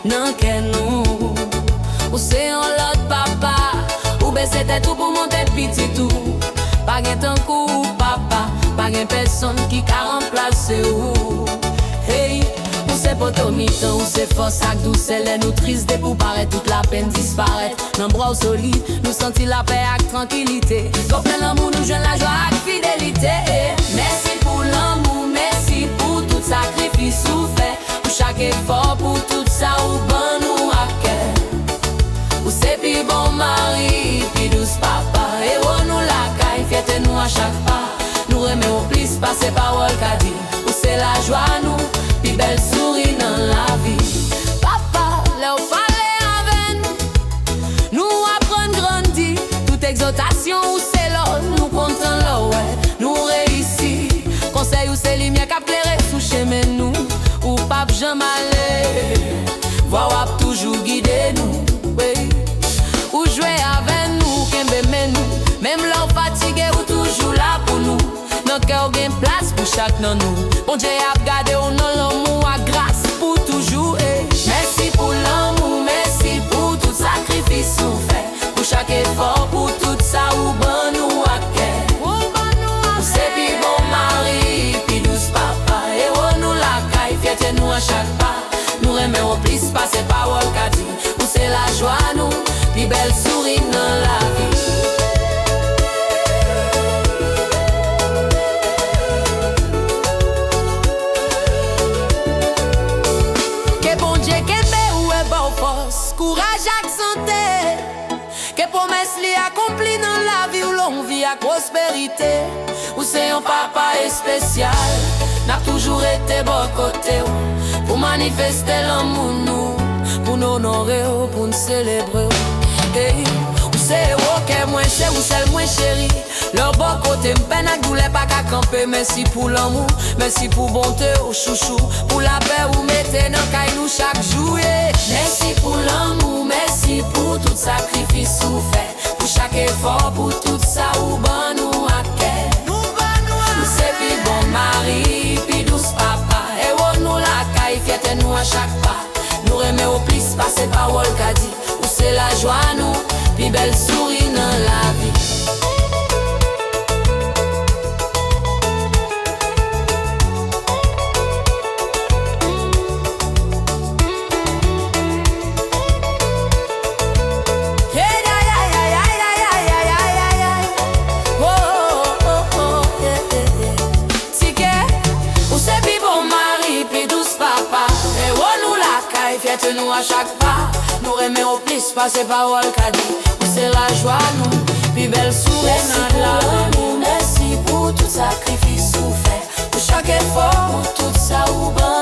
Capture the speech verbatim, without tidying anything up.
Nan kè nou. Ou se yon lòt papa, ou bese tèt ou pou monte pitit ou. Pa gen tankou ou papa, pa gen pèsonn ki ka ranplase ou. Hey, ou se poto mitan, ou se fòs ak dousè lè nou tris, depi ou parèt tout lapenn disparèt. Nan bra w solid, nou santi lapè ak trankilite. Kò plen lanmou, nou jwenn lajwa ak fidelite. Mèsi pou lanmou, mèsi pou tout sakrifis ou fè. Pou chak efò, pou tout sa ou ban nou ak kè. Ou se pi bon mari, pi dous papa. Ewo nou lakay, fyète nou a chak pa. Nou renmen w plis pase pawòl ka di. Ou se lajwa nou, pi bèl souri nan lavi. Papa, lè w pale avè nou, nou aprann grandi. Tout egzòtasyon ou se lò, nou kontan lè w wè nou reyisi. Konsèy ou se limyè k ap klere sou chemen nou. Ou p ap janm ale, vwa w ap toujou gide nou. Wi. Ou jwe avè nou, kenbe men nou. Menm lè w fatige, ou toujou la pou nou. Nan kè w gen plas pou chak nan nou. Bondye ap gade w nan lanmou ak gras pou toujou, ey. Mèsi pou lanmou, mèsi pou tout sakrifis ou fè. Pou chak efò, pou tout sa ou ban nou ak kè. Ou ban nou ak kè. Ou se pi bon mari, pi dous papa. Ewo nou lakay, fyète nou a chak pa. Nou renmen w plis pase pawòl ka di. Ou se lajwa nou, pi bèl souri nan lavi. Ke Bondye kenbe w e ba w fòs, kouraj ak sante. Ke pwomès li akonpli nan lavi w, long vi ak pwosperite. Ou se yon papa espesyal, n ap toujou rete bò kote w pou manifeste lanmou nou, pou n onore w, pou n selebre w. Ey, ou se ewo kè mwen, se ou sèl mwen cheri. Lè w bò kote m, pèn ak doulè pa ka kanpe. Mèsi pou lanmou, mèsi pou bonte w, chouchou, pou lapè ou mete nan kay nou chak jou, yeah. Mèsi pou lanmou, mèsi pou tout sakrifis ou fè. Pou chak efò, pou tout sa ou ban nou ak kè. Nou ban nou ak kè. Ou se pi bon mari, pi dous papa. Ewo nou lakay, fyète nou a chak pa. Nou renmen w plis pase pawòl ka di. Ou se lajwa nou, pi bèl souri nan lavi. Tike, ou se pi bon mari, pi dous papa. Ewo nou lakay, fyète nou a chak pa. Nou renmen w plis pase pawòl ka di. Ou se lajwa nou, pi bèl souri nan lavi. Mèsi pou lanmou, mèsi pou tout sakrifis ou fè. Pou chak efò, pou tout sa ou ban